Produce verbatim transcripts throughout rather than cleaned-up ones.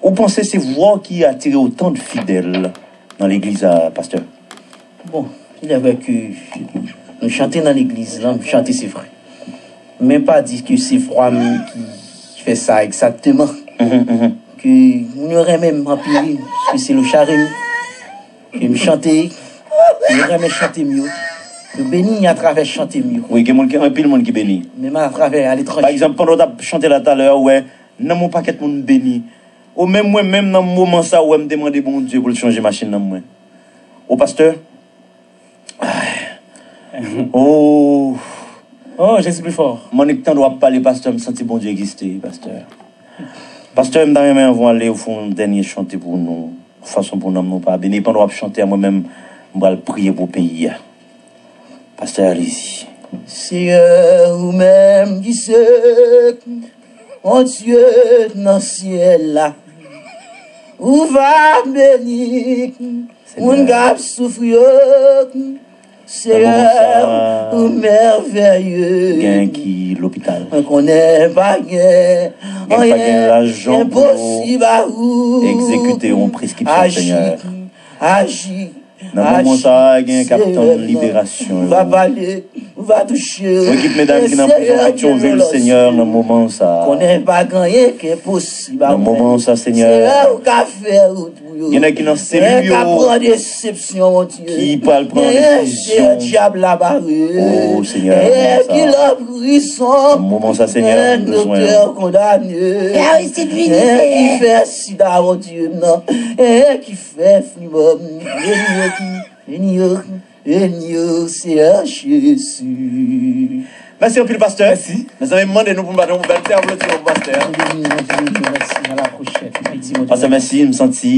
Ou panse se vwa w ki atire otan de fidèl nan legliz la, pastè? Bon, il est vrai que m chante nan legliz la, m chante, se vre. Men pa di ke se vwa m ki fè sa egzakteman. Mhm, mhm. Ke moun yo renmen m anpil, ke se Lochard Remy. Ke m chante, yo renmen chante m yo. Yo beni atravè chante m yo. Wi, gen moun ki, anpil moun ki beni. Menm atravè aletranje. Pa egzanp, pandan w t ap chante la talè, ou wè, nanm yon pakèt moun beni. Ou menm, mwen menm, nan moman sa, ou wè m te mande Bondye pou l chanje machin nan mwen. O pastè, oh. Oh, Jezi pli fò. M annik tande w ap pale, pastè, m santi Bondye egziste, pastè. Pastè, m ta renmen anvan w ale, ou fè yon dènye chante pou nou. Fason pou nanm nou pa beni. Pandan w ap chante a, mwen menm, m pral priye pou peyi a. Pastè, alezi. Seyè, ou menm ki se Bondye nan syèl la, ou va beni moun k ap soufri yo. Seyè, ou mèvèye. Gen ki lopital. Mwen konnen pa gen anyen enposib a ou. Egzekite yon preskripsyon, Senyè. Aji, aji. Nan moman sa a, gen k ap tann liberasyon yo. Ou va pale, ou va touche. Mwen kit medam ki nan prizon Petyonvil, Senyè, nan moman sa a. Konnen pa gen anyen ki enposib a ou. Nan moman sa, Senyè. Seyè, ou ka fè wout pou yo. Gen nèg ki nan selil yo. Gen nèg k ap pran desepsyon, Bondye. Ki pral pran desizyon. Gen dyab la bare. O Senyè, gen nèg ki nan prizon. Nan moman sa, Senyè, gen doktè kondane. Gen nèg ki fè sida, Bondye m nan. Gen nèg ki fè fibwòm. Beni yo, beni yo, beni yo, Seyè Jezi. Mèsi anpil, pastè. Mèsi. Mezanmi, m mande nou pou n bat yon bèl ti aplodisman pou pastè a. Beni, Bondye beni, mèsi, à la prochaine. Mèsi, Bondye. Pastè, mèsi, m santi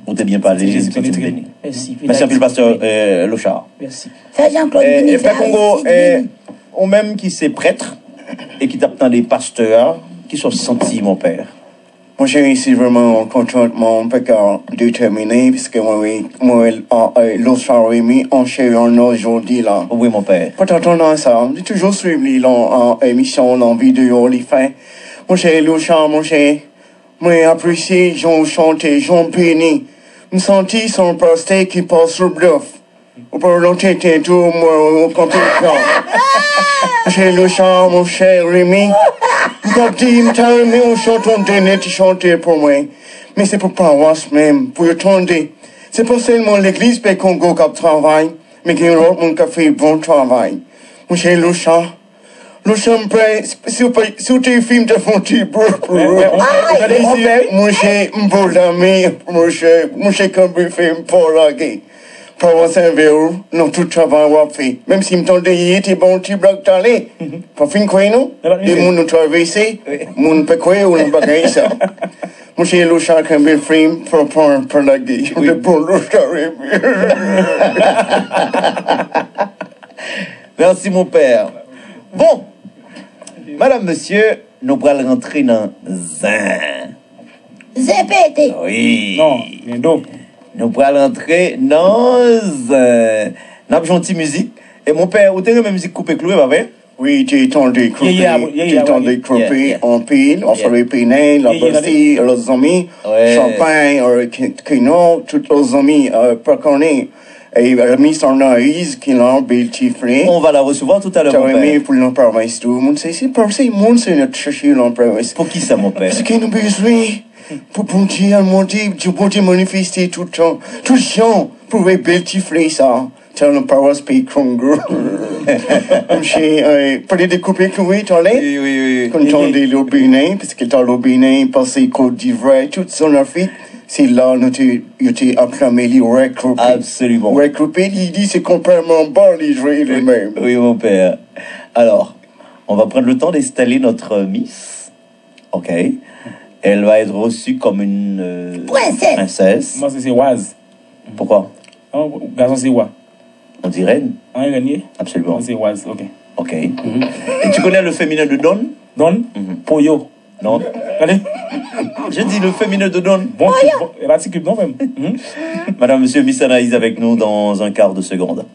ou te byen pale, m santi m beni. Mèsi, mèsi anpil, pastè, euh, Lochard. Mèsi. Frè Jean-Claude, eh, vini, Frè Kongo, eh, ou menm ki se prèt e ki t ap tande pastè a, kisa w santi, mon père? Monchè, se vrèman yon kontantman m pa ka detèmine, piske mwen wè, mwen wè, a, a, Lochard Remy an chè e an os jodi la. Wi, mon père. Pandan tan sa, m te toujou swiv li lan, a, emisyon, lan videyo li fè. Monchè, Lochard, monchè, mwen apresye jan w chante, jan w beni. M santi se yon pastè ki pa sou blòf. Ou pa nan tenten tou, mwen, ou kanpe jan. Monchè Lochard, monchè Remy, m t ap di, m ta renmen yon chanton de nèt chante pou mwen. Men se pou pawas menm, pou yo tande. Se pa sèlman legliz Pè Kongo k ap travay, men gen lòt moun k ap fè bon travay. Monchè Lochard, Lochard, m pè, si w pa, si w te fi, m te fè yon ti brou, brou. Ou tande isi? Monchè, m bo lame, monchè, monchè kanpe fè m pa lage. Pawas avè w nan tout travay w ap fè. Menm si m tande ye te ba w ti blag talè, pa fin kwè non. De moun nou travèse, moun pa kwè w nan bagay sa. Monchè Lochard kanpe frè m, pa, pa, pa lage. Ou te bon Lochard. Merci, mon père. Bon, madame, monsieur, nou pral rantre nan zen. Zen pete. Wi. Non, gen do. Nou pral rantre nan zen. N ap jwe yon ti mizik. E mon père, ou te renmen mizik koupe klou, e pa vre? Wi, te tande koupe, te tande koupe anpil, ansanm Penen, Labasi, lòt zanmi, Champagne, Kino, tout lòt zanmi, pa konnen. E, euh, Miss Anaïs ki lan, bèl ti frè. On va la recevoir tout à l'heure, mon père. Mwen ta renmen pou l nan pwovens tou. Moun se, se pa, se moun se nou chèche nan pwovens. Pou ki sa, mon père? Paske nou bezwen pou Bondye al monte, pou Bondye manifeste tout tan, tout jan, pou wè bèl ti frè sa. Tan nan pawas peyi Kongo. Monchè, euh, pale de koupe klou, wi, talè. Wi, wi, wi. Konn tande l o Benen, paske l t al o Benen, pase Kot Divwa, tout zòn Afrik. Se la nou te, yo te aklame li Rè Koupe. Absolument. Rè Koupe, li di se konpè manba li jwe li menm. Oui, mon père. Alors, on va prendre le temps d'installer notre Miss. OK. Elle va être reçue comme une, euh, princesse. Princesse. Mwen se, se waz. Pourquoi? Non, gason se wa. On dit reine. An, reine ye? Absolument. Mwen se waz, OK. OK. Mhm. Et tu connais le féminin de don? Don? Mhm. Poyo. Non. Allez. Je dis le féminin de don. Bon, bon, e pa ti kib non, frè m. Mhm. Madame, monsieur, Miss Anaïs avec nous dans un quart de seconde.